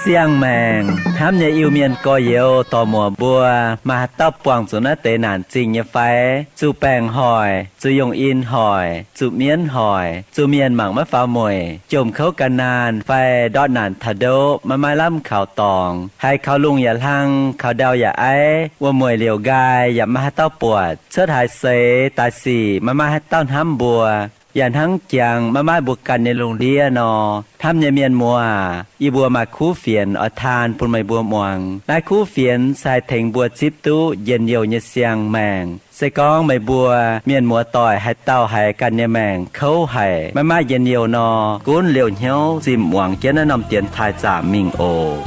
Siang-maengc hnamv nyei Iu-Mienh gorx-youz dorc-muoc mbuo, maaih haaix dauh buangh zuqc naaiv deix naanc zingh nyei fai? Zuqc baengc hoic, zuqc yungh in hoic, zuqc mienv hoic, zuqc mienh mangc maiv faaux mueic, jomc kouv gan naanh fai ndortv naanc taux ndoqv maiv maaih lamh kaux dorngx, haiz kaux lungh yaac hlang, kaux ndau yaac aiv, wuom-mueic liouc nqaai yaac maiv maaih haaix dauh buatc, cuotv haaix seix daaih sic maiv maaih haaix dauh hnamv mbuo, yaac hnangv jangx maiv maaih mbuo ganh nyei lungh ndiev nor. Hnamv nyei mienh muoz aac, yie mbuo maaih kuv fienx oix taan bun meih mbuo muangx. Naaiv kuv fienx se haih tengx mbuo zipv duqv njien-youh nyei siang-maengc. Se gorngv meih mbuo mienh muoz-doic haaix dauh haiz ganh nyei maengc kouv haic, maiv maaih njien-youh nor, gunv liouh hnyouv zimh muangx jienv naaiv norm dienx taaih zaamc mingh oc.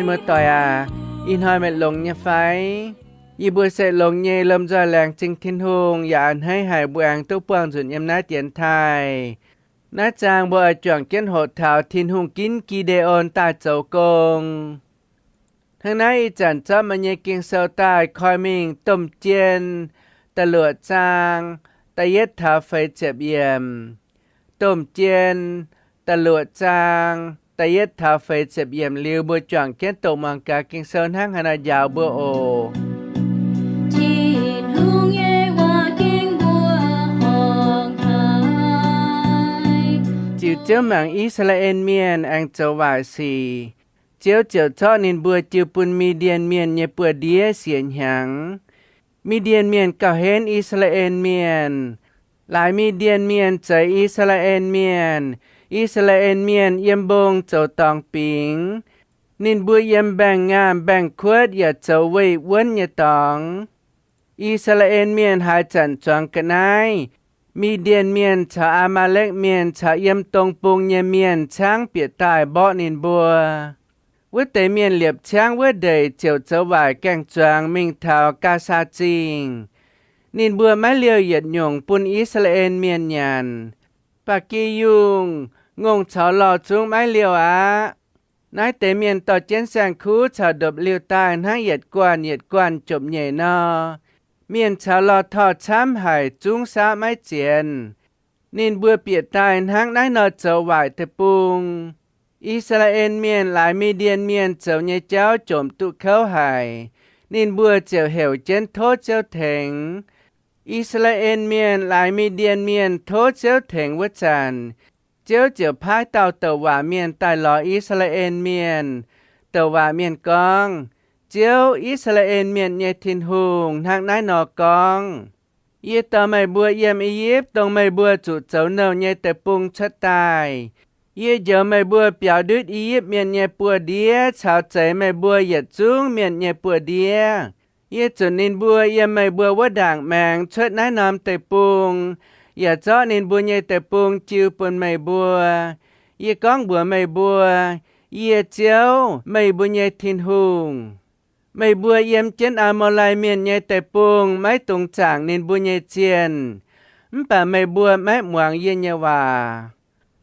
Mienh muoz-doic aac, ih hnoi meih longx nyei fai? Yie mbuo se longx nyei, lomh nzoih laengz zingh Tin-Hungh yaac a'hneiv haic mbuo aengx duqv buangh nzunc yiem naaiv dienx taaih. Naaiv zaang mbuo oix juangc jienv hoqc taux Tin-Hungh ginv Gi^nde^on daaih zoux gong. Hnangv naaiv ih zanc zorqv meih nyei Ging-Sou daaih koi mingh Domh Jien da'luoqc zaang da'yietv taux feix ziepc yiemc. Domh Jien da'luoqc zaang da'yietv taux feix ziepc yiemc liuz, mbuo juangc jienv doqc muangx gaax Ging-Sou hnangv haaix nor njaaux mbuo oc. Tin-Hungh nyei waac ging mbuo horngc haic. Ziux Ziouv mangc I^saa^laa^en Mienh aengx zoux waaic sic, Ziouv ziouc zorqv ninh mbuo jiu bun Mi^ndien Mienh nyei buoz-ndiev siec hnyangx. Mi^ndien Mienh gauh henv I^saa^laa^en Mienh. Laaix Mi^ndien Mienh zeix I^saa^laa^en Mienh. I^saa^laa^en Mienh yiem mbong zoux dorngx bingx. Ninh mbuo yiem mbaengx-ngaamh mbaengx-kuotv yaac zoux weih wuonv nyei dorngx. I^saa^laa^en Mienh haaix zanc zuangx ga'naaiv, Mi^ndien Mienh caux Aa^maa^lekv Mienh caux yiem dong bung nyei mienh caangv bieqc daaih mborqv ninh mbuo. Wuov deix mienh liepc ciangv wuov ndeic ziouc zoux waaic gaengh zuangx mingh taux Gaasaa Zingh. Ninh mbuo maiv liouh yietc nyungc bun I^saa^laa^en Mienh nyanc. Ba'gi yungh, ngongh caux lorh zungv maiv liouh aqv. Naaiv deix mienh dorh jienv saeng-kuv caux ndopv-liuh daaih hnangv yietc guanh yietc guanh jomc nyeic nor. Mienh caux lorh torh camv haic, zungv saauv maiv zienx. Ninh mbuo bieqc daaih hnangv naaiv nor zoux waaic deic-bung. I^saa^laa^en Mienh laaix Mi^ndien Mienh zoux nyei jauv jomc duqv kouv haic. Ninh mbuo ziouc heuc jienv tov Ziouv tengx. I^saa^laa^en Mienh laaix Mi^ndien Mienh tov Ziouv tengx wuov zanc, Ziouv ziouc paaiv dauh douc waac mienh daaih lorz I^saa^laa^en Mienh. Douc waac mienh gorngv, Ziouv, I^saa^laa^en Mienh nyei Tin-Hungh, hnangv naaiv nor gorngv, Yie dorh meih mbuo yiem I^yipv, dongh meih mbuo zuqc zoux nouh nyei deic-bung cuotv daaih. Yie njoux meih mbuo biaux ndutv I^yipv Mienh nyei buoz-ndiev caux zeix meih mbuo yietc zungv mienh nyei buoz-ndiev. Yie zunc ninh mbuo yiem meih mbuo wuov ndaangc maengx cuotv naaiv norm deic-bung, yaac zorqv ninh mbuo nyei deic-bung jiu bun meih mbuo. Yie gorngv mbuox meih mbuo, Yie, Ziouv, meih mbuo nyei Tin-Hungh. Meih mbuo yiem jienv Aa^maa^lai Mienh nyei deic-bung maiv dungx zaangc ninh mbuo nyei zienh, mv baac meih mbuo maiv muangx yie nyei waac.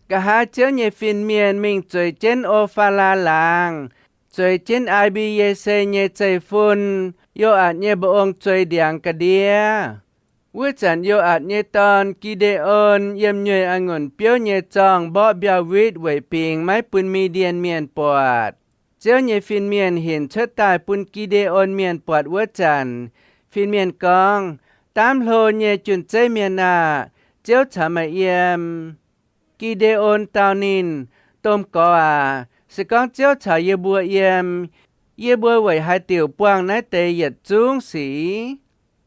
Nqa'haav Ziouv nyei fin-mienh mingh zueiz jienv O^faa^laa Laangz, zueiz jienv Aa^mbi^ye^se nyei zeiv-fun, Yo^aatc nyei mba'ong zueiz ndiangx ga'ndiev. Wuov zanc Yo^aatc nyei dorn, Gi^nde^on, yiem nyueih a'ngunc biouv nyei zorngh mborqv mbiauh witv weic bingx maiv bun Mi^ndien Mienh buatc. Ziouv nyei fin-mienh hinc cuotv daaih bun Gi^nde^on Mienh buatc wuov zanc, fin-mienh gorngv, Daamv hlo nyei jun-zeiv mienh aah! Ziouv caux meih yiem. Gi^nde^on dau ninh, Domh Gorx aac, se gorngv Ziouv caux yie mbuo yiem, yie mbuo weic haaix diuc buangh naaiv deix yietc zungv sic?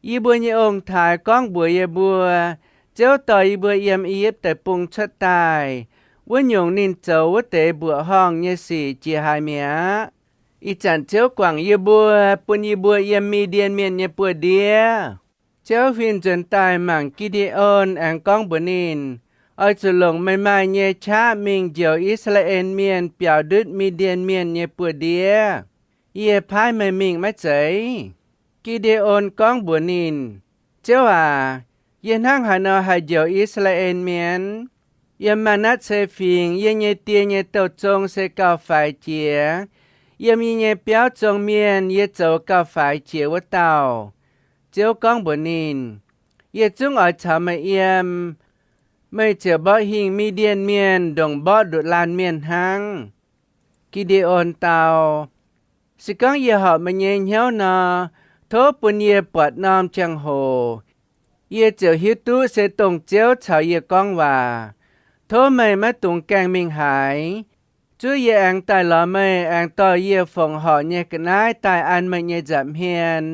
Yie mbuo nyei ong-taaix gorngv mbuox yie mbuo, Ziouv dorh yie mbuo yiem I^yipv Deic-Bung cuotv daaih. Wuov nyungc ninh zoux wuov deix mbuoqc horngh nyei sic jiex haaix mi'aqv. Ih zanc Ziouv guangc yie mbuo, bun yie mbuo yiem Mi^ndien Mienh nyei buoz-ndiev. Ziouv huin nzuonx daaih mangc Gi^nde^on aengx gorngv mbuox ninh, Oix zuqc longc meih maaih nyei qaqv mingh njoux I^saa^laa^en Mienh biaux ndutv Mi^ndien Mienh nyei buoz-ndiev. Yie paaiv meih mingh maiv zeiz? Gi^nde^on gorngv mbuox ninh, Ziouv aac, yie hnangv haaix nor haih njoux I^saa^laa^en Mienh? Yiem Maa^natv^se Fingx yie nyei die nyei douh zong se gauh faix jiex. Yiem yie nyei biauv zong mienh yie zoux gauh faix jiex wuov dauh. Ziouv gorngv mbuox ninh, Yie zungv oix caux meih yiem. Meih ziouc mborqv hingh Mi^ndien Mienh ndongc mborqv nduqc laanh mienh hnangv. Gi^nde^on dau, Se gorngv yie horpc meih nyei hnyouv nor, tov bun yie buatc norm jangx-hoc, yie ziouc hiuv duqv se dongh Ziouv caux yie gorngv waac. Tov meih maiv dungx gaengh mingh haaix. Zuov yie aengx daaih lorz meih aengx dorh yie fongc horc nyei ga'naaiv daaih an meih nyei nza'hmien.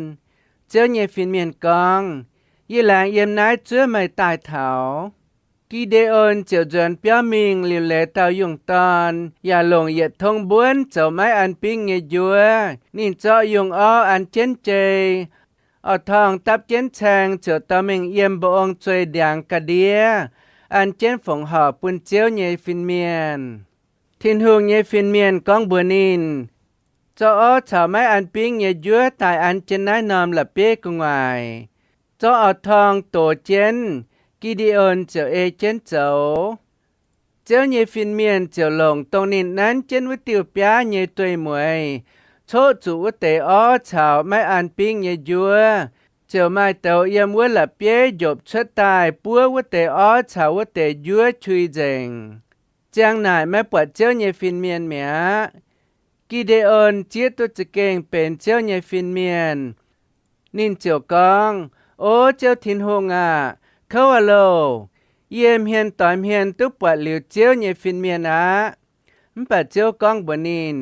Ziouv nyei fin-mienh gorngv, Yie laengz yiem naaiv zuov meih daaih taux. Gi^nde^on ziouc nzuonx biauv mingh liuc leiz dauh yungh dorn, yaac longc yietc tong mbuonv zoux maiv an bingv nyei njuov. Ninh zorqv yungh orv an jienv jei, orv-torngv dapv jienv caeng, ziouc dorh mingh yiem mba'ong zuei ndiangx ga'ndiev, an jienv fongc horc bun Ziouv nyei fin-mienh. Tin-Hungh nyei fin-mienh gorngv mbuox ninh, Zorqv orv caux maiv an bingv nyei njuov daaih an jienv naaiv norm la'bieiv gu'nguaaic. Zorqv orv-torngv dox jienv. Gi^nde^on ziouc ei jienv zoux. Ziouv nyei fin-mienh ziouc longc dongh ninh nanv jienv wuov diuh biaav nyei dueiv-mueiz coqv zuqc wuov deix orv caux maiv an bingv nyei njuov, ziouc maaih douz yiem wuov la'bieiv njopc cuotv daaih buov wuov deix orv caux wuov deix njuov qui nzengc. Ziang naaic maiv buatc Ziouv nyei fin-mienh mi'aqv. Gi^nde^on zieqv duqv za'gengh benx Ziouv nyei fin-mienh. Ninh ziouc gorngv, O Ziouv Tin-Hungh aah! Kouv aqv loh! Yie hmien doix hmien duqv buatc liuz Ziouv nyei fin-mienh aqv. Mv baac Ziouv gorngv mbuox ninh,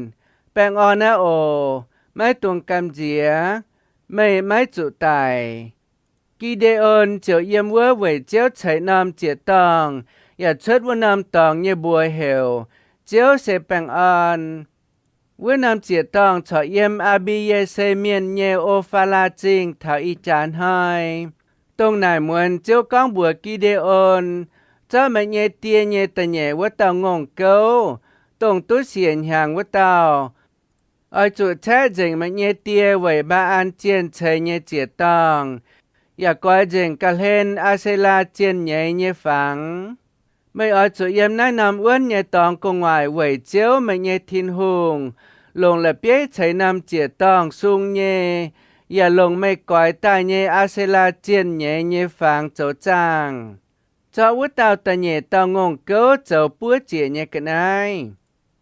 Baengh orn aqv oc. Maiv dungx gamh nziex. Meih maiv zuqc daic. Gi^nde^on ziouc yiem wuov weic Ziouv ceix norm ziec-dorngh, yaac cuotv wuov norm dorngx nyei mbuox heuc, Ziouv se baengh orn. Wuov norm ziec-dorngh corc yiem Aa^mbi^ye^se Mienh nyei O^faa^laa Zingh taux ih jaax hnoi. Dongh naaic muonz Ziouv gorngv mbuox Gi^nde^on, Zorqv meih nyei die nyei da'nyeic wuov dauh ngongh gouv, dongh duqv siec hnyangx wuov dauh, oix zuqc caeqv nzengc meih nyei die weic Mbaa^an zienh ceix nyei ziec-dorngh, yaac goix nzengc ga'hlen Aa^se^laa zienh nyeiz nyei fangx. Meih oix zuqc yiem naaiv norm wuonv nyei dorngx gu'nguaaic weic Ziouv, meih nyei Tin-Hungh, longc la'bieiv ceix norm ziec-dorngh sung nyei, yaac longc meih goix daaih nyei Aa^se^laa zienh nyeiz nyei fangx zoux zaangh. Zorqv wuov dauh da'nyeic dauh ngongh gouv zoux buov ziec nyei ga'naaiv.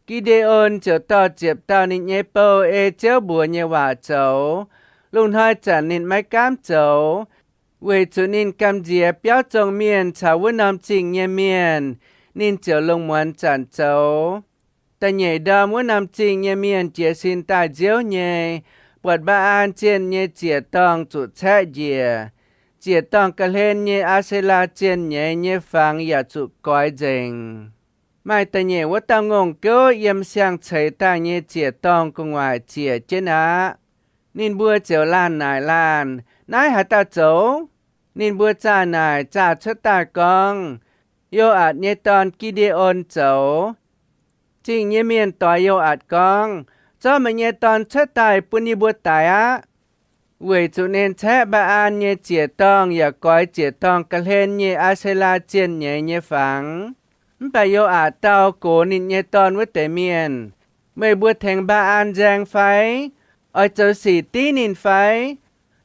Gi^nde^on ziouc dorh ziepc dauh ninh nyei bou ei Ziouv mbuox nyei waac zoux. Lungh hnoi zanc ninh maiv gaamv zoux, weic zuqc ninh gamh nziex biauv zong mienh caux wuov norm zingh nyei mienh. Ninh ziouc lungh muonz zanc zoux. Da'nyeic ndorm wuov norm zingh nyei mienh jiez sin daaih nziouv nyei, buatc Mbaa^an zienh nyei ziec-dorngh zuqc caeqv njiec. Ziec-dorngh ga'hlen nyei Aa^se^laa zienh nyeiz nyei fangx yaac zuqc goix nzengc. Maaih da'nyeic wuov dauh ngongh gouv yiem siang-ceix daaih nyei ziec-dorngh gu'nguaaic ziec jienv aqv. Ninh mbuo ziouc laanh naaic laanh, Naaiv haaix dauh zoux? Ninh mbuo zaah naaic zaah cuotv daaih gorngv, Yo^atc nyei dorn, Gi^nde^on, zoux. Zingh nyei mienh doix Yo^atc gorngv, Zorqv meih nyei dorn cuotv daaih bun yie mbuo daix aqv, weic zuqc ninh caeqv Mbaa^an nyei ziec-dorngh yaac goix ziec-dorngh ga'hlen nyei Aa^se^laa zienh nyeiz nyei fangx. Mv baac Yo^atc dau gox ninh nyei dorn wuov deix mienh, Meih mbuo tengx Mbaa^an nzaeng fai? Oix zoux sic div ninh fai?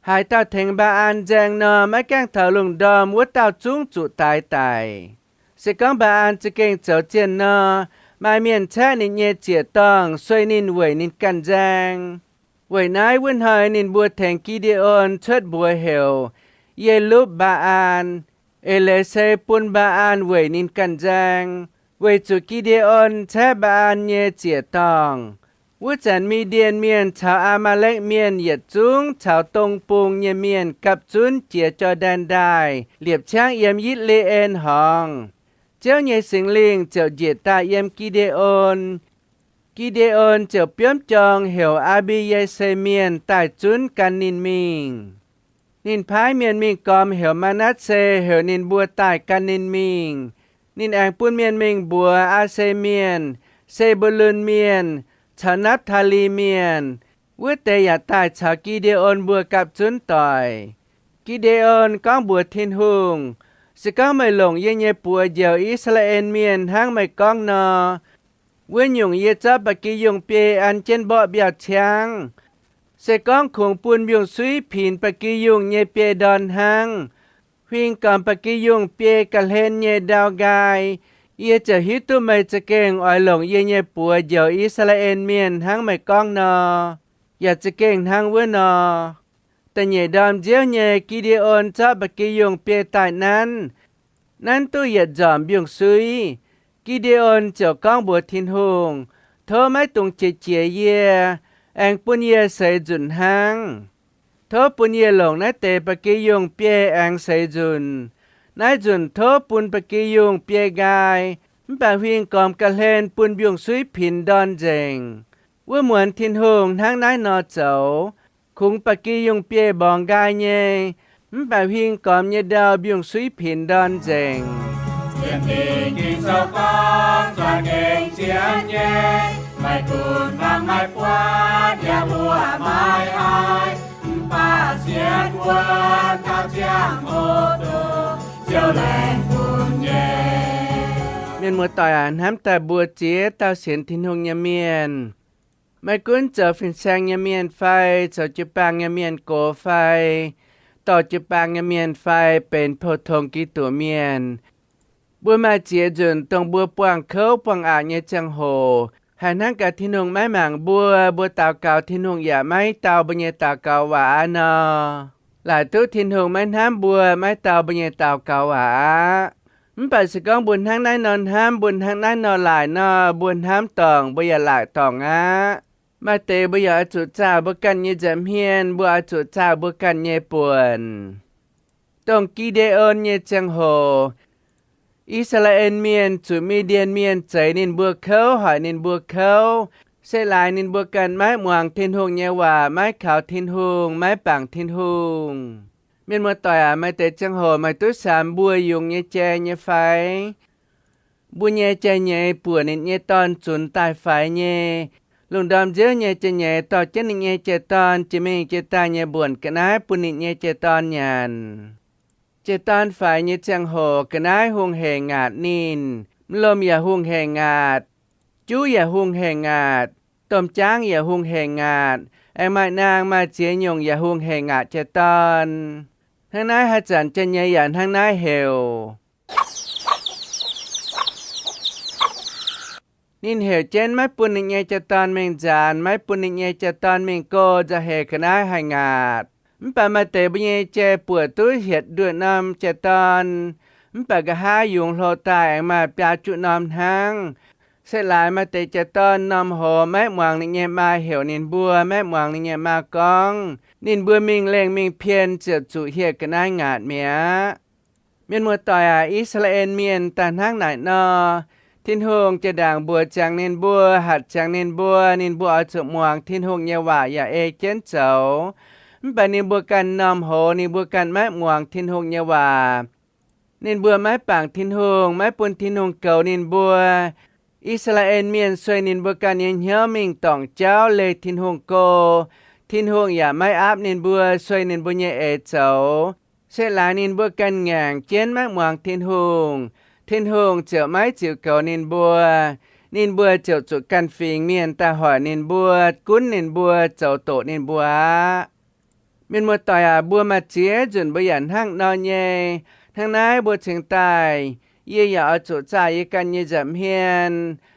Haaix dauh tengx Mbaa^an nzaeng nor, maiv gaengh taux lungh ndorm wuov dauh zungv zuqc daix daic. Se gorngv Mbaa^an za'gengh zoux zienh nor, maaih mienh caeqv ninh nyei ziec-dorngh sueih ninh weic ninh ganh nzaeng. Weic naaiv wuov hnoi ninh mbuo tengx Gi^nde^on cuotv mbuox heuc Ye^lupv Mbaa^an. Eix leiz se bun Mbaa^an weic ninh ganh nzaeng, weic zuqc Gi^nde^on caeqv Mbaa^an nyei ziec-dorngh. Wuov zanc Mi^ndien Mienh caux Aa^maa^lekv Mienh yietc zungv caux dong bung nyei mienh gapv zunv jiex Jor^ndaen Ndaaih, liepc ciangv yiem Yitv^le^en Horngz. Ziouv nyei Singx Lingh ziouc njiec daaih yiem Gi^nde^on. Gi^nde^on ziouc biomv jorng heuc Aa^mbi^ye^se Mienh daaih zunv gan ninh mingh. Ninh paaiv mienh mingh gormx heuc Maa^natv^se, heuc ninh mbuo daaih gan ninh mingh. Ninh aengx bun mienh mingh mbuox Aa^se Mienh, Se^mbu^lon Mienh, caux Napv^taa^li Mienh. Wuov deix yaac daaih caux Gi^nde^on mbuo gapv zunv doic. Gi^nde^on gorngv mbuox Tin-Hungh, Se gorngv meih longc yie nyei buoz njoux I^saa^laa^en Mienh hnangv meih gorngv nor, wuov nyungc yie zorqv ba'gi yungh biei an jienv mborqv mbiauh ciangv. Se gorngv kungx bun mbiungc-suiv pinx ba'gi yungh nyei biei ndorn hnangv, huing gormx ba'gi yungh biei ga'hlen nyei ndau nqaai, yie ziouc hiuv duqv meih za'gengh oix longc yie nyei buoz njoux I^saa^laa^en Mienh hnangv meih gorngv nor. Yaac za'gengh hnangv wuov nor. Da'nyeic ndorm nziouv nyei, Gi^nde^on zorqv ba'gi yungh biei daaih nanv. Nanv duqv yietc nzormc mbiungc-suiv, Gi^nde^on ziouc gorngv mbuox Tin-Hungh, Tov maiv dungx qiex jiez yie, aengx bun yie seix nzunc hnangv. Tov bun yie longc naaiv deix ba'gi yungh biei aengx seix nzunc. Naaiv nzunc tov bun ba'gi yungh biei nqaai, mv baac huing gormx ga'hlen bun mbiungc-suiv pinx ndorn nzengc. Wuov muonz Tin-Hungh hnangv naaiv nor zoux. Kungx ba'gi yungh biei mborngx nqaai nyei, mv baac huing gormx nyei ndau mbiungc-suiv pinx ndorn nzengc. Sienx Ging-Sou gorngv, Za'gengh sienx nyei, maiv gunv mangc maiv buatc, yaac mbuoqc maiv haih, mv baac sienx wuov dauh ziangh hoc duqv Ziouv laengz bun nyei. Mienh muoz-doic aac, hnamv daaih mbuo ziex dauh sienx Tin-Hungh nyei mienh, maiv gunv zoux fin-saeng nyei mienh fai, zoux jiu-baang nyei mienh gox fai, dorh jiu-baang nyei mienh fai, benx pou-tong Giduc mienh, mbuo maaih ziex nzunc dongh mbuo buangh kouv buangh aqc nyei ziangh hoc, haiz hnangv gaax Tin-Hungh maiv mangc mbuo, mbuo daux gaux Tin-Hungh yaac maiv dau mbuo nyei daux gaux waac aqv nor. Laaic duqv Tin-Hungh maiv hnamv mbuo, maiv dau mbuo nyei daux gaux waac aqv. Mv baac se gorngv mbuo hnangv naaiv nor hnamv, mbuo hnangv naaiv nor laaic nor, mbuo hnamv dorngc, mbuo yaac laaic dorngc aqv. Maaih deix mbuo yaac oix zuqc zaah mbuo ganh nyei nza'hmien, mbuo oix zuqc zaah mbuo ganh nyei buonc. Dongh Gi^nde^on nyei ziangh hoc, I^saa^laa^en Mienh zuqc Mi^ndien Mienh zeix ninh mbuo kouv, hoic ninh mbuo kouv, se laaix ninh mbuo ganh maiv muangx Tin-Hungh nyei waac, maiv kaux Tin-Hungh, maiv bangc Tin-Hungh. Mienh muoz-doic aac, maaih deix ziangh hoc meih duqv samx mbuo yungz nyei jai nyei fai? Mbuo nyei jai-nyeiz buoc ninh nyei dorn zunx daaih faix nyei. Lungh ndorm nziouv nyei jai-nyeiz dorh jienv ninh nyei jai-dorn jiex mingh jiex daaih nyei mbuonc ga'naaiv bun ninh nyei jai-dorn nyanc. Jai-dorn faix nyei ziangh hoc ga'naaiv hungh heic ngaatc ninh, mv lomh yaac hungh heic ngaatc, juv yaac hungh heic ngaatc, domh jaangv yaac hungh heic ngaatc, aengx maaih naang maaih ziex nyungc yaac hungh heic ngaatc jai-dorn. Hnangv naaiv haaix zanc jai-nyeiz yaac hnangv naaiv heuc. Ninh heuc jienv maiv bun ninh nyei jai-dorn mingh nzaanx, maiv bun ninh nyei jai-dorn mingh go, nzauh heix ga'naaiv haih ngaatc. Mv baac maaih deix mbuo nyei jai buoc duqv hietc nduqc norm jai-dorn, mv baac nqa'haav yungz hlo daaih aengx maaih biaa juqv norm hnangv. Se laaix maaih deix jai-dorn norm hoz maiv muangx ninh nyei maa heuc ninh mbuo, maiv muangx ninh nyei maa gorngv, ninh mbuo mingh lengh mingh pien ziouc zuqc hieh ga'naaiv ngaatc mi'aqv. Mienh muoz-doic aac, I^saa^laa^en Mienh daaih hnangv naaic nor, Tin-Hungh jaa-ndaangc mbuox ziangx ninh mbuo, hatc ziangx ninh mbuo, ninh mbuo oix zuqc muangx Tin-Hungh nyei waac yaac ei jienv zoux. Mv baac ninh mbuo ganh m'normh hoz ninh mbuo ganh maiv muangx Tin-Hungh nyei waac. Ninh mbuo maiv bangc Tin-Hungh, maiv bun Tin-Hungh goux ninh mbuo. I^saa^laa^en Mienh sueih ninh mbuo ganh nyei hnyouv mingh dorngc jauv leih Tin-Hungh go. Tin-Hungh yaac maiv aapv ninh mbuo, sueih ninh mbuo nyei eix zoux. Se laaix ninh mbuo ganh ngaengc jienv maiv muangx Tin-Hungh, Tin-Hungh ziouc maiv ziux goux ninh mbuo. Ninh mbuo ziouc zuqc ganh fingx mienh daaih hoic ninh mbuo, gunv ninh mbuo, zoux doqc ninh mbuo aqv. Mienh muoz-doic aac, mbuo maaih ziex nzunc mbuo yaac hnangv nor nyei. Hnangv naaiv mbuo cingx daaih, yie yaac oix zuqc zaah yie ganh nyei nza'hmien,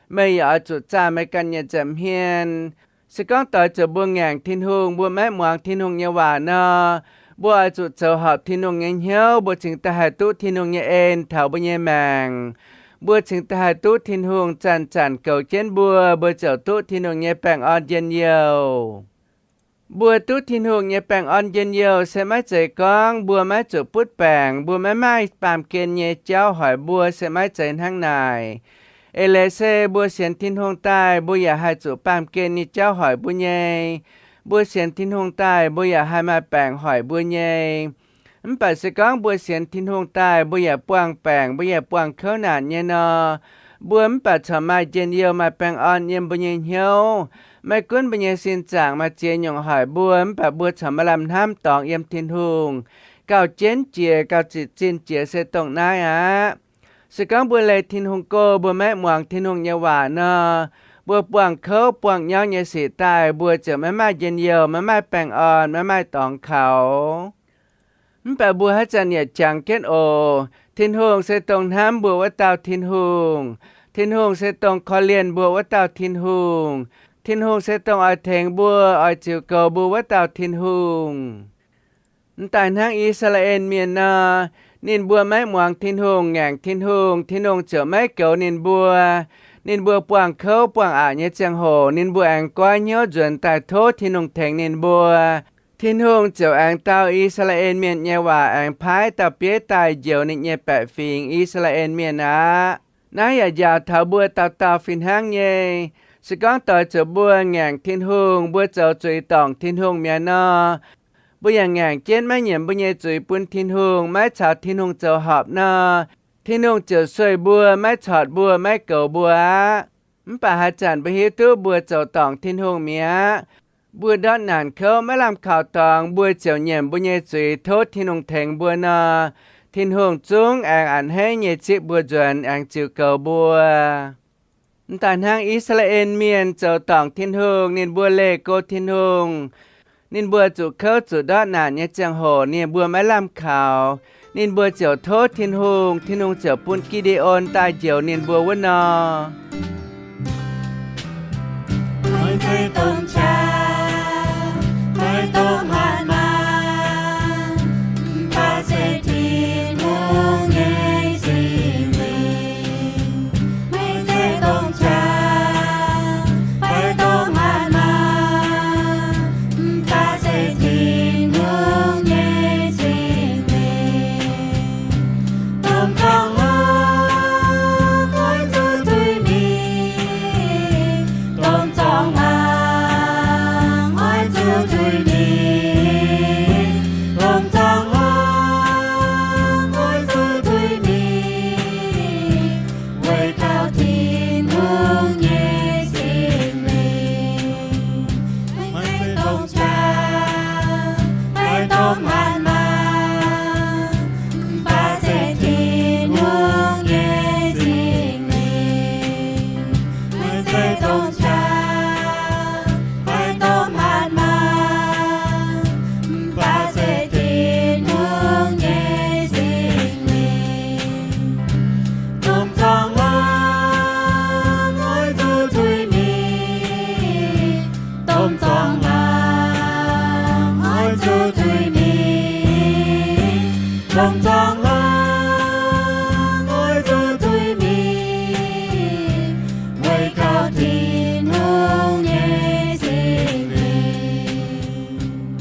meih yaac oix zuqc zaah meih ganh nyei nza'hmien. Se gorngv doix zuqc mbuo ngaengc Tin-Hungh, mbuo maiv muangx Tin-Hungh nyei waac nor, mbuo oix zuqc zoux horpc Tin-Hungh nyei hnyouv, mbuo cingx daaih haih duqv Tin-Hungh nyei en taux mbuo nyei maengc. Mbuo cingx daaih haih duqv Tin-Hungh zanc-zanc goux jienv mbuo, mbuo ziouc duqv Tin-Hungh nyei baengh orn njien-youh. Mbuo duqv Tin-Hungh nyei baengh orn njien-youh se maiv zeiz gorngv mbuo maiv zuqc butv baengc, mbuo maiv maaih baamh gen nyei jauv hoic mbuo, se maiv zeiz hnangv naaic. Eix leiz se mbuo sienx Tin-Hungh daaih, mbuo yaac haih zuqc baamh gen nyei jauv hoic mbuo nyei. Mbuo sienx Tin-Hungh daaih, mbuo yaac haih maaih baengc hoic mbuo nyei. Mv baac se gorngv mbuo sienx Tin-Hungh daaih, mbuo yaac buangh baengc, mbuo yaac buangh kouv naanc nyei nor, mbuo mv baac corc maaih njien-youh maaih baengh orn yiem mbuo nyei hnyouv. Maiv gunv mbuo nyei sin zaangc maaih ziex nyungc hoic mbuo, mv baac mbuo corc maaih lamh hnamv dorngx yiem Tin-Hungh. Gauh jienv jiex, gauh zitc zinh jiex se dongh naaiv aqv. Se gorngv mbuo leih Tin-Hungh go, mbuo maiv muangx Tin-Hungh nyei waac nor, mbuo buangh kouv buangh nyauv nyei sic daaih, mbuo ziouc maiv maaih njien-youh, maiv maaih baengh orn, maiv maaih dorngx kaux. Mv baac mbuo haaix zanc yaac jangx jienv oc, Tin-Hungh se dongh hnamv mbuo wuov dauh Tin-Hungh. Tin-Hungh se dongh korv-lienh mbuo wuov dauh Tin-Hungh. Tin-Hungh se dongh oix tengx mbuo, oix ziux goux mbuo wuov dauh Tin-Hungh. Mv daaih hnangv I^saa^laa^en Mienh nor, ninh mbuo maiv muangx Tin-Hungh, ngaengc Tin-Hungh, Tin-Hungh ziouc maiv goux ninh mbuo. Ninh mbuo buangh kouv buangh aqc nyei ziangh hoc, ninh mbuo aengx goiv hnyouv nzuonx daaih tov Tin-Hungh tengx ninh mbuo. Tin-Hungh ziouc aengx dau I^saa^laa^en Mienh nyei waac aengx paaiv dauh bieiv daaih njoux ninh nyei baeqc fingx, I^saa^laa^en Mienh aqv. Naaiv yaac njaaux taux mbuo dauh dauh fih hnangv nyei. Se gorngv doix zuqc mbuo ngaengc Tin-Hungh, mbuo zoux zuiz dorngc Tin-Hungh mi'aqv nor, mbuo yaac ngaengc jienv maiv nyiemc mbuo nyei zuiz bun Tin-Hungh, maiv caux Tin-Hungh zoux horpc nor, Tin-Hungh ziouc sueih mbuo, maiv corc mbuo, maiv goux mbuo aqv. Mv baac haaix zanc mbuo hiuv duqv mbuo zoux dorngc Tin-Hungh mi'aqv, mbuo ndortv naanc kouv maiv lamh kaux dorngx, mbuo ziouc nyiemc mbuo nyei zuiz tov Tin-Hungh tengx mbuo nor, Tin-Hungh zungv aengx a'hneiv nyei zipv mbuo nzuonx, aengx ziux goux mbuo. Mv daaih hnangv I^saa^laa^en Mienh zoux dorngc Tin-Hungh, ninh mbuo leih go Tin-Hungh, ninh mbuo zuqc kouv zuqc ndortv naanc nyei ziangh hoc, ninh mbuo maiv lamh kaux, ninh mbuo ziouc tov Tin-Hungh, Tin-Hungh ziouc bun Gi^nde^on daaih njoux ninh mbuo wuov nor.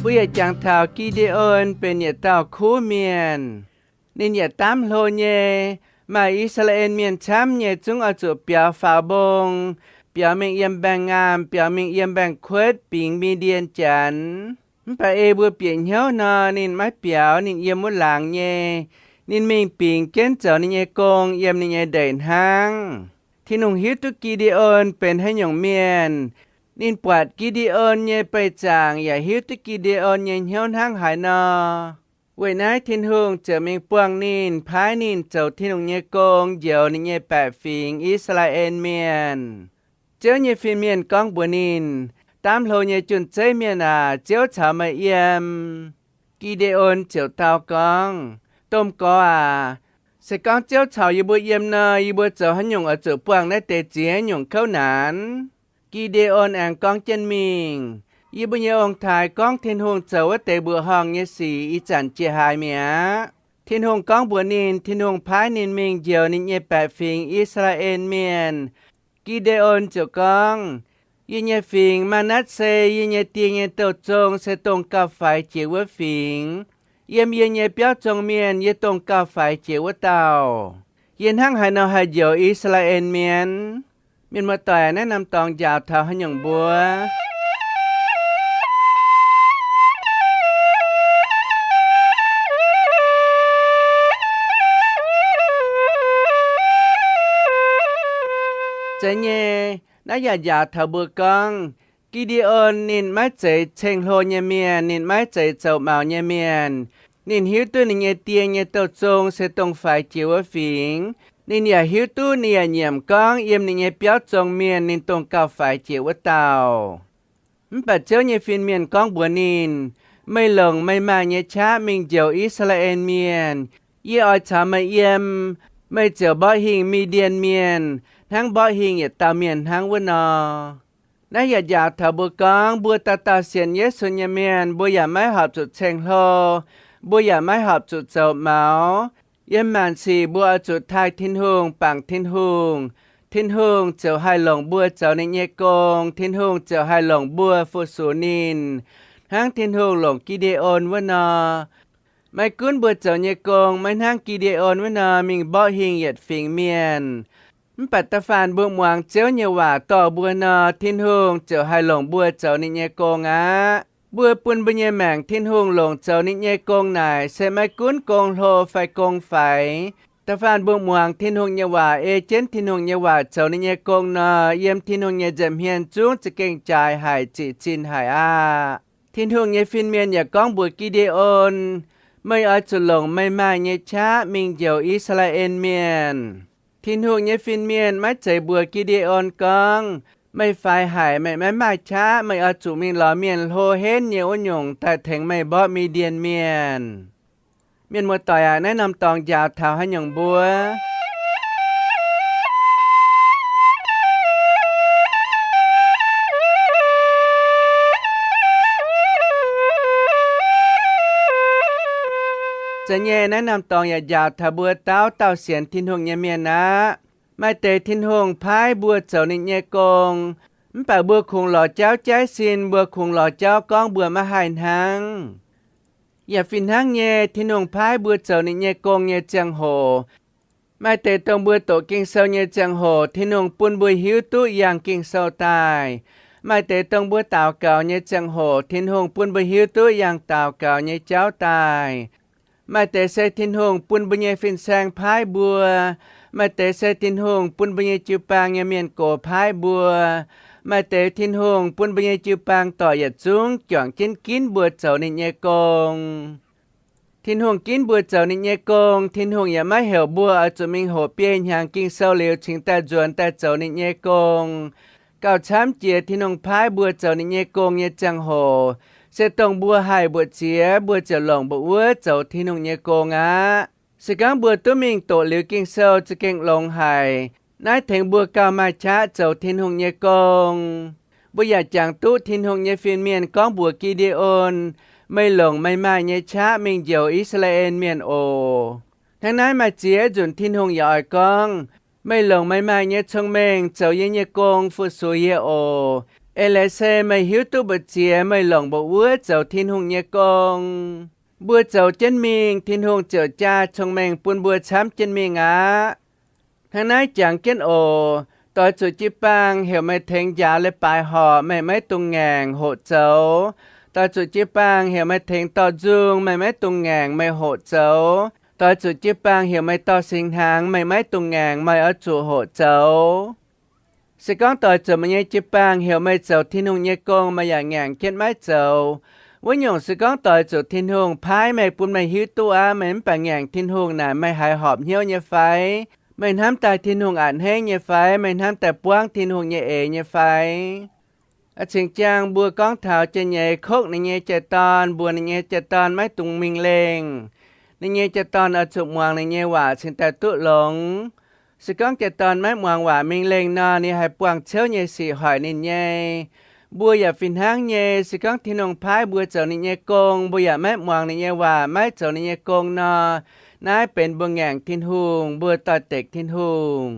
Mbuo yaac jangx taux Gi^nde^on benx yietc dauh kuv mienh. Ninh yaac daamv hlo nyei. Maaih I^saa^laa^en Mienh camv nyei zungv oix zuqc biaux faaux mbong, biaux mingh yiem mbaengx-ngaamh, biaux mingh yiem mbaengx-kuotv bingx Mi^ndien Janx. Mv baac ei mbuo bieqc hnyouv nor, ninh maiv biaux, ninh yiem wuov laangz nyei. Ninh mingh bingx jienv zoux ninh nyei gong yiem ninh nyei ndeic hnangv. Tin-Hungh hiuv duqv Gi^nde^on benx haaix nyungc mienh. Ninh buatc Gi^nde^on nyei beih zaangc yaac hiuv duqv Gi^nde^on nyei hnyouv hnangv haaix nor. Weic naaiv Tin-Hungh ziouc mingh buangh ninh, paaiv ninh zoux Tin-Hungh nyei gong njoux ninh nyei baeqc fingx, I^saa^laa^en Mienh. Ziouv nyei fin-mienh gorngv mbuox ninh, Daamv hlo nyei jun-zeiv mienh aac, Ziouv caux meih yiem. Gi^nde^on ziouc dau gorngv, Domh Gorx aac, se gorngv Ziouv caux yie mbuo yiem nor, yie mbuo zoux haaix nyungc oix zuqc buangh naaiv deix ziex nyungc kouv naanc? Gi^nde^on aengx gorngv jienv mingh, Yie mbuo nyei ong-taaix gorngv Tin-Hungh zoux wuov deix mbuoqc horngh nyei sic ih zanc jiex haaix mi'aqv. Tin-Hungh gorngv mbuox ninh, Tin-Hungh paaiv ninh mingh njoux ninh nyei baeqc fingx, I^saa^laa^en Mienh. Gi^nde^on ziouc gorngv, Yie nyei fingx, Maa^natv^se, yie nyei die nyei douh zong, se dongh gauh faix jiex wuov fingx. Yiem yie nyei biauv zong mienh, yie dongh gauh faix jiex wuov dauh. Yie hnangv haaix nor haih njoux I^saa^laa^en Mienh? Mienh muoz-doic, naaiv norm dorngx njaaux taux haaix nyungc mbuo? Zeiz nyei, naaiv yaac njaaux taux mbuo gorngv, Gi^nde^on ninh maiv zeiz ceng-hlo nyei mienh, ninh maiv zeiz zoux maux nyei mienh. Ninh hiuv duqv ninh nyei die nyei douz-zong se dongh faix jiex wuov fingx. Ninh yaac hiuv duqv ninh yaac nyiemc gorngv yiem ninh nyei biauv zong mienh ninh dongh gauh faix jiex wuov dauh. Mv baac Ziouv nyei fin-mienh gorngv mbuox ninh, Meih longc meih maaih nyei qaqv mingh njoux I^saa^laa^en Mienh. Yie oix caux meih yiem. Meih ziouc mborqv hingh Mi^ndien Mienh, hnangv mborqv hingh yietc dauh mienh hnangv wuov nor. Naaiv yaac njaaux taux mbuo gorngv, mbuo dauh dauh sienx Yesu nyei mienh, mbuo yaac maiv horpc zuqc ceng-hlo, mbuo yaac maiv horpc zuqc zoux maux. Yiem maanc sic mbuo oix zuqc taaih Tin-Hungh, bangc Tin-Hungh. Tin-Hungh ziouc haih longc mbuo zoux ninh nyei gong. Tin-Hungh ziouc haih longc mbuo fu-sux ninh, hnangv Tin-Hungh longc Gi^nde^on wuov nor. Maiv gunv mbuo zoux nyei gong maiv hnangv Gi^nde^on wuov nor mingh mborqv hingh yietc fingx mienh, mv baac da'faanh mbuo muangx Ziouv nyei waac dorh mbuo nor, Tin-Hungh ziouc haih longc mbuo zoux ninh nyei gong aqv. Mbuo bun mbuo nyei maengc Tin-Hungh longc zoux ninh nyei gong naaic se maiv gunv gong hlo fai gong faix. Da'faanh mbuo muangx Tin-Hungh nyei waac, ei jienv Tin-Hungh nyei waac zoux ninh nyei gong nor, yiem Tin-Hungh nyei nza'hmien zungv za'gengh jaaix haic, zic zinh haic aqv. Tin-Hungh nyei fin-mienh yaac gorngv mbuox Gi^nde^on, Meih oix zuqc longc meih maaih nyei qaqv mingh njoux I^saa^laa^en Mienh. Tin-Hungh nyei fin-mienh maiv zeiz mbuox Gi^nde^on gorngv, Meih faix haic, meih maiv maaih qaqv, meih oix zuqc mingh lorz mienh hlo henv nyei wuov nyungc daaih tengx meih mborqv Mi^ndien Mienh. Mienh muoz-doic aac, naaiv norm dorngx njaaux taux haaix nyungc mbuo? Zeiz nyei, naaiv norm dorngx yaac njaaux taux mbuo dauh dauh sienx Tin-Hungh nyei mienh aqv. Maaih deix Tin-Hungh paaiv mbuo zoux ninh nyei gong, mv baac mbuo kungx lorz jauv jaiv sin, mbuo kungx lorz jauv gorngv mbuo maiv haih hnangv. Yaac fih hnangv nyei, Tin-Hungh paaiv mbuo zoux ninh nyei gong nyei ziangh hoc, maaih deix dongh mbuo doqc Ging-Sou nyei ziangh hoc, Tin-Hungh bun mbuo hiuv duqv yangh Ging-Sou daaih. Maaih deix dongh mbuo daux gaux nyei ziangh hoc, Tin-Hungh bun mbuo hiuv duqv yangh daux gaux nyei jauv daaih. Maaih deix se Tin-Hungh bun mbuo nyei fin-saeng paaiv mbuo. Maaih deix se Tin-Hungh bun mbuo nyei jiu-baang nyei mienh gox paaiv mbuo. Maaih deix Tin-Hungh bun mbuo nyei jiu-baang doic yietc zungv juangc jienv ginv mbuo zoux ninh nyei gong. Tin-Hungh ginv mbuo zoux ninh nyei gong, Tin-Hungh yaac maiv heuc mbuo oix zuqc mingh hoqc biei hnyangx Ging-Sou liuz cingx daaih nzuonx daaih zoux ninh nyei gong. Gauh camv jiex Tin-Hungh paaiv mbuo zoux ninh nyei gong nyei ziangh hoc, se dongh mbuo haih mbuoqc ziex, mbuo ziouc longc mbuo wuov zoux Tin-Hungh nyei gong aqv. Se gorngv mbuo duqv mingh doqc liuz Ging-Sou za'gengh longx haic. Naaiv tengx mbuo gauh maaih qaqv zoux Tin-Hungh nyei gong. Mbuo yaac jangx duqv Tin-Hungh nyei fin-mienh gorngv mbuox Gi^nde^on, Meih longc meih maaih nyei qaqv mingh njoux I^saa^laa^en Mienh oc. Hnangv naaiv maaih ziex nzunc Tin-Hungh yaac oix gorngv, Meih longc meih maaih nyei cong-mengh zoux yie nyei gong fu-sux yie oc. Eix leiz se meih hiuv duqv mbuoqc ziex, meih longc mbuo wuov zoux Tin-Hungh nyei gong. Mbuo zoux jienv mingh, Tin-Hungh ziouc jaa cong-mengh bun mbuo camv jienv mingh aqv. Hnangv naaiv jangx jienv oc. Doix zuqc jiu-baang heuc meih tengx njaaux leiz-baaix horc, meih maiv dungx ngaengc, hoqc zoux. Doix zuqc jiu-baang heuc meih tengx dorh nzung, meih maiv dungx ngaengc, meih hoqc zoux. Doix zuqc jiu-baang heuc meih dorh singx hnaangx, meih maiv dungx ngaengc, meih oix zuqc hoqc zoux. Se gorngv doix zuqc meih nyei jiu-baang heuc meih zoux Tin-Hungh nyei gong, meih yaac ngaengc jienv maiv zoux, wuov nyungc se gorngv doix zuqc Tin-Hungh paaiv meih, bun meih hiuv duqv aqv, meih mv baac ngaengc Tin-Hungh naaic, meih haiz horpc hnyouv nyei fai? Meih hnamv daaih Tin-Hungh a'hneiv nyei fai? Meih hnamv daaih buangv Tin-Hungh nyei eix nyei fai? Cingx jaang mbuo gorngv taux jai-nyeiz kokv ninh nyei jai-dorn, mbuox ninh nyei jai-dorn maiv dungx mingh lengh. Ninh nyei jai-dorn oix zuqc muangx ninh nyei waac cingx daaih duqv longx. Se gorngv jai-dorn maiv muangx waac mingh lengh nor, ninh haih buangh ciouv nyei sic hoic ninh nyei. Mbuo yaac fih hnangv nyei, se gorngv Tin-Hungh paaiv mbuo zoux ninh nyei gong, mbuo yaac maiv muangx ninh nyei waac, maiv zoux ninh nyei gong nor, naaiv benx mbuo ngaengc Tin-Hungh, mbuo doix-dekc Tin-Hungh.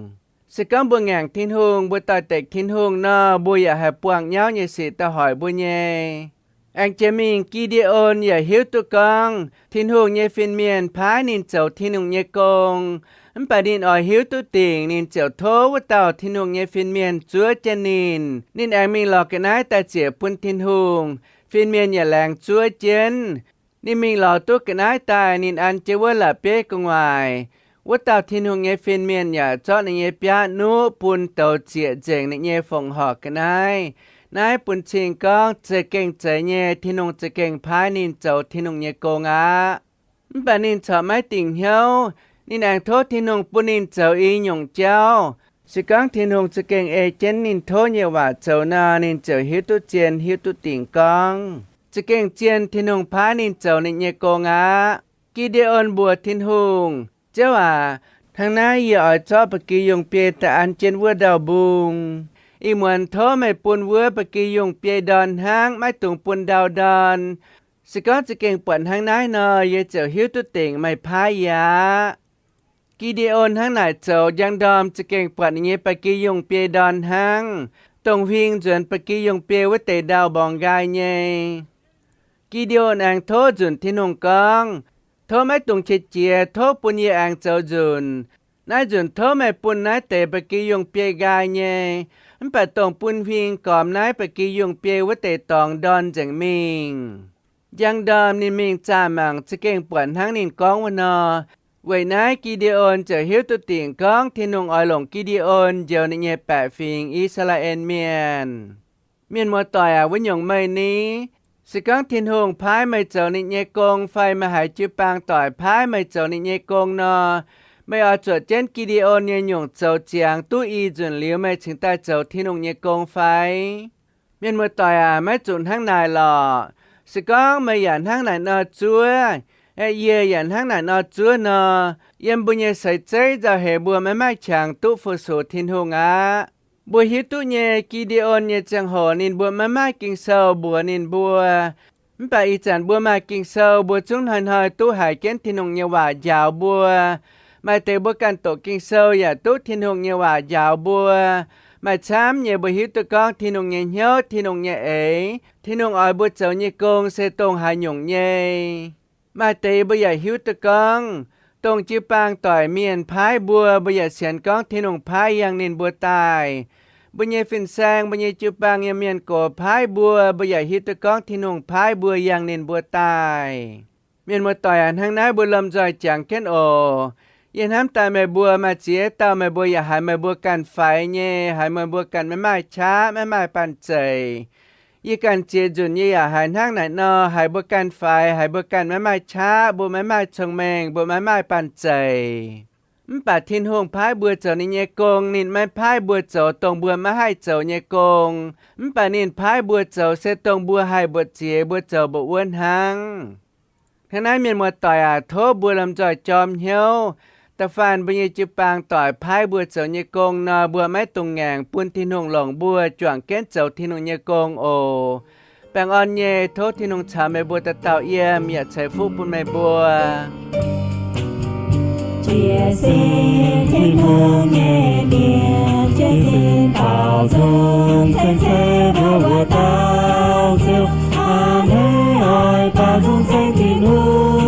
Se gorngv mbuo ngaengc Tin-Hungh, mbuo doix-dekc Tin-Hungh nor, mbuo yaac haih buangh nyauv nyei sic daaih hoic mbuo nyei. Aengx jiex mingh Gi^nde^on yaac hiuv duqv gorngv Tin-Hungh nyei fin-mienh paaiv ninh zoux Tin-Hungh nyei gong. Mv baac ninh oix hiuv duqv dingc, ninh ziouc tov wuov dauh Tin-Hungh nyei fin-mienh zuov jienv ninh. Ninh aengx mingh lorz ga'naaiv daaih ziec bun Tin-Hungh. Fin-mienh yaac laengz zuov jienv. Ninh mingh lorz duqv ga'naaiv daaih, ninh an jienv wuov la'bieiv gu'nguaaic. Wuov dauh Tin-Hungh nyei fin-mienh yaac zorqv ninh nyei biaav nuqv bun douz zieqc nzengc ninh nyei fongc horc ga'naaiv. Naaiv bun cing gorngv za'gengh zeiz nyei, Tin-Hungh za'gengh paaiv ninh zoux Tin-Hungh nyei gong aqv. Mv baac ninh corc maiv dingc hnyouv. Ninh aengx tov Tin-Hungh bun ninh zoux i nyungc jauv. Se gorngv Tin-Hungh za'gengh ei jienv ninh tov nyei waac zoux nor, ninh ziouc hiuv duqv zien, hiuv duqv dingc gorngv za'gengh zien Tin-Hungh paaiv ninh zoux ninh nyei gong aqv. Gi^nde^on mbuox Tin-Hungh, Ziouv aac, hnangv naaiv yie oix zorqv ba'gi yungh biei daaih an jienv wuov ndau-mbung. Ih muonz tov meih bun wuov ba'gi yungh biei ndorn hnangv, maiv dungx bun ndau ndorn. Se gorngv za'gengh buatc hnangv naaiv nor, yie ziouc hiuv duqv dingc meih paaiv yie aqv. Gi^nde^on hnangv naaic zoux, njang ndorm za'gengh buatc ninh nyei ba'gi yungh biei ndorn hnangv, dongh huing nzuonx ba'gi yungh biei wuov deix ndau-mborngx nqaai nyei. Gi^nde^on aengx tov nzunc Tin-Hungh gorngv, Tov maiv dungx qiex jiez, tov bun yie aengx zoux nzunc. Naaiv nzunc tov meih bun naaiv deix ba'gi yungh biei nqaai nyei, mv baac dongh bun huing gormx naaiv ba'gi yungh biei wuov deix dorngx ndorn nzengc mingh. Njang ndorm ninh mingh zaah mangc, za'gengh buatc hnangv ninh gorngv wuov nor. Weic naaiv Gi^nde^on ziouc hiuv duqv dingc gorngv Tin-Hungh oix longc Gi^nde^on njoux ninh nyei baeqc fingx, I^saa^laa^en Mienh. Mienh muoz-doic aac, wuov nyungc meih ni? Se gorngv Tin-Hungh paaiv meih zoux ninh nyei gong fai meih haiz jiu-baang doic paaiv meih zoux ninh nyei gong nor, meih oix zuoqc jienv Gi^nde^on nyei nyungc zoux ziangx duqv i nzunc liuz meih cingx daaih zoux Tin-Hungh nyei gong fai? Mienh muoz-doic aac, maiv zuqc hnangv naaic lorqc. Se gorngv meih yaac hnangv naaic nor zuov, aeqv, yie yaac hnangv naaic nor zuov nor, yiem mbuo nyei seix zeiv nzauh heix mbuo maiv maaih qangx duqv fu-sux Tin-Hungh aqv. Mbuo hiuv duqv nyei, Gi^nde^on nyei ziangh hoc ninh mbuo maiv maaih Ging-Sou mbuox ninh mbuo. Mv baac ih zanc mbuo maaih Ging-Sou, mbuo zungv hnoi-hnoi duqv haiz jienv Tin-Hungh nyei waac njaaux mbuo. Maaih deix mbuo ganh doqc Ging-Sou yaac duqv Tin-Hungh nyei waac njaaux mbuo. Maaih camv nyei mbuo hiuv duqv gorngv Tin-Hungh nyei hnyouv, Tin-Hungh nyei eix, Tin-Hungh oix mbuo zoux nyei gong se dongh haaix nyungc nyei. Maaih deix mbuo yaac hiuv duqv gorngv, dongh jiu-baang doic mienh paaiv mbuo, mbuo yaac sienx gorngv Tin-Hungh paaiv yangh ninh mbuo daaih. Mbuo nyei fin-saeng, mbuo nyei jiu-baang nyei mienh gox paaiv mbuo, mbuo yaac hiuv duqv gorngv Tin-Hungh paaiv mbuo yangh ninh mbuo daaih. Mienh muoz-doic aac, hnangv naaiv mbuo lomh nzoih jangx jienv oc. Yie hnamv daaih meih mbuo maaih ziex dauh meih mbuo yaac haiz meih mbuo ganh faix nyei, haiz meih mbuo ganh maiv maaih qaqv, maiv maaih banh zeic. Yie ganh ziex nzunc yie yaac haiz hnangv naaic nor, haiz mbuo ganh faix, haiz mbuo ganh maiv maaih qaqv, mbuo maiv maaih cong-mengh, mbuo maiv maaih banh zeic. Mv baac Tin-Hungh paaiv mbuo zoux ninh nyei gong, ninh maiv paaiv mbuo zoux dongh mbuo maiv haih zoux nyei gong. Mv baac ninh paaiv mbuo zoux se dongh mbuo haih mbuoqc ziex mbuo zoux mbuoqc wuov hnangv. Hnangv naaiv mienh muoz-doic aac, tov mbuo lomh nzoih jorm hnyouv. Da'faanh mbuo nyei jiu-baang doic paaiv mbuo zoux nyei gong nor, mbuo maiv dungx ngaengc, bun Tin-Hungh longc mbuo juangc jienv zoux Tin-Hungh nyei gong oc. Baengh orn nyei, tov Tin-Hungh caux meih mbuo dauh dauh yiem yaac ceix fuqv bun meih mbuo. Jiez sin Tin-Hungh nyei mienh, jiez sin baaux nzung, ceng ceix mbuo wuov dauh Ziouv. Aa hneiv oix baaux nzung ceng Tin-Hungh.